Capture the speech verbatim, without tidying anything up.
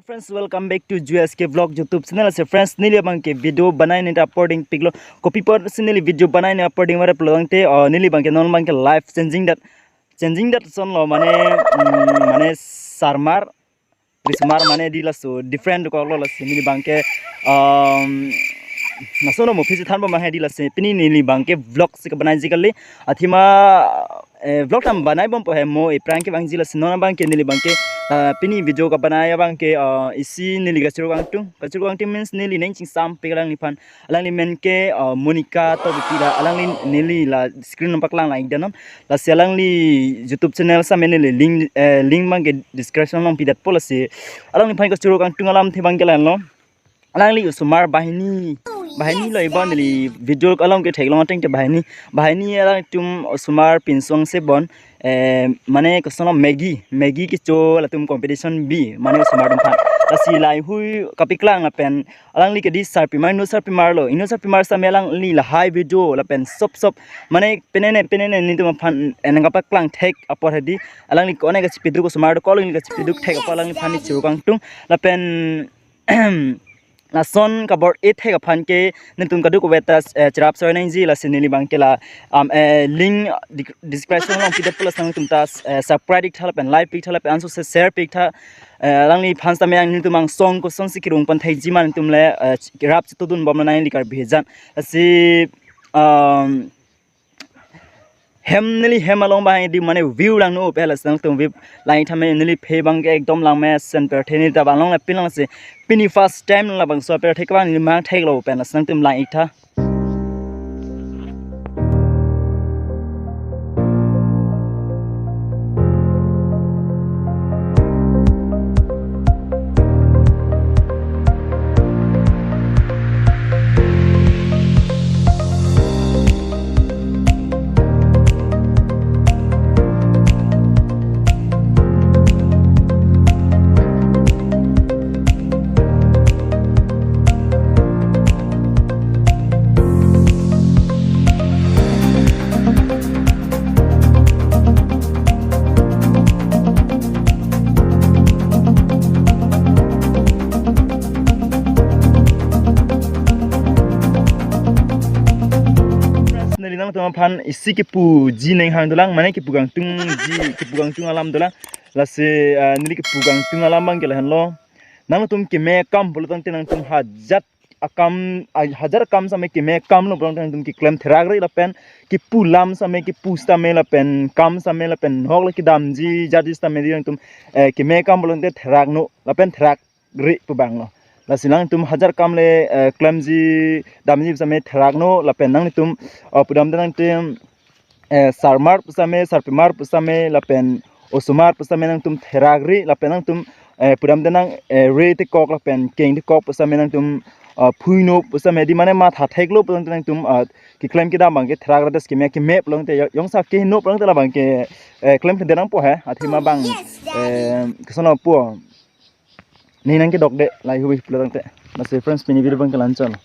Friends, welcome back to J S K Vlog YouTube channel. Lasi friends, neli abangke video banai ne ta uploading piklo. Kopi apotsi neli video banai ne uploading mare pulo tangte, uh, neli abangke non abangke life changing that, changing that son lo mane, mm, mane sarmar, rismar mane di laso different ko lo. Lasi neli abangke, um, nasono mo phisi thanbom he di lasi pini neli abangke vlog si kebanaiji kali. Athema, eh, vlog tam banaibompo he, mo ephrang kevangji. Lasi non abangke neli abangke, ah, pini video kebanai abangke, ah, isi neli kachiruk kangtung. Kachiruk kangtung means neli neng chingsampik alangliphan. Alangli men ke, ah, Monica Tokbi la, alangli neli la screen along paklang lang-ik det non. Lasi alangli YouTube channel same neli link, eh, link abangke description along pidetpo. Lasi alangliphan kachiruk kangtung alamthe abangke la-an lo. Alangli osomar banghini, banghini lo ibon neli video along ketheklong ateng te banghini, banghini alangtum osomar pinso-angse bon, eh, mane koson lo Maggi, Maggi kecho latum competition bi, mane osomar atum aphan. Lasi laheihui kapaklang lapen alangli kedi sarpimar, inut sarpimar lo, inut sarpimar same alangli lahai video lapen sop sop, mane penene penene netum aphan, eh, nangkapaklang thek apor hedi, alangli ko-an kachipiduk, osomar do ko alangli kachipiduk thek apor alangliphan neli chiruk kangtung lapen lason kabor-i thek aphan ke netum kadokave ta, eh, cherap soi nangji. Lasi neli abangke la, um, eh, link di-, description along pidetpo. Lasi nangtum ta, eh, subscribe iktha lapen like iktha lapen anso se share iktha. Eh, alangliphan same netum angsong kosonsi kirung pon thaiji ma netum le, eh, rap chetudunbom nang neli Karbi ajan. Lasi, um, hem neli hem along banghini di mane view langno pen. Lasi nangtum view lang-iktha, me neli phe abangke ekdom langme, sen pirthe neli ta abang along le pinlang si pini first time labangso pirthe kevang neli mang theklo pen. Lasi nangtum lang-iktha. Neli nangtum aphan isi kepuji neng hang dolang, mane kepu kangtungji, kepu kangtung alam dolang. Lasi, ah, neli kepu kangtung alam abangke lahenlo. Nangtum keme akam pulo tangte nangtum hajat akam, ah, hajat akam same keme akam lo pulo tangte nangtum keklem therakri lapen kepu lam same, kepu same lapen kam same lapen nok le kedamji jatji same di nangtum, eh, keme akam pulo tangte therakno lapen therakri pu abang lo. Lasi nangtum hajat akam le, eh, klemji damji same therakno lapen nangtum, oh, pudamde nangtum, eh, sarmar pu same, sarpimar pu same lapen osomar pu same nangtum therakri lapen nangtum, eh, pudamde nang, eh, re tekok lapen keng tekok pu same nangtum, ah, phuino pu same di mane matha theklo pulo tangte nangtum, ah, keklem kedam abangke therak rates keme keme pulo tangte yo-, jongsi kehingno pulo tangte labangke, eh, klem kede nangpo he, athema abang, eh, koson lo pu. Neli nangkedokde laheihui pulo tangte. Lasi friends, pini video abangke la-anchot.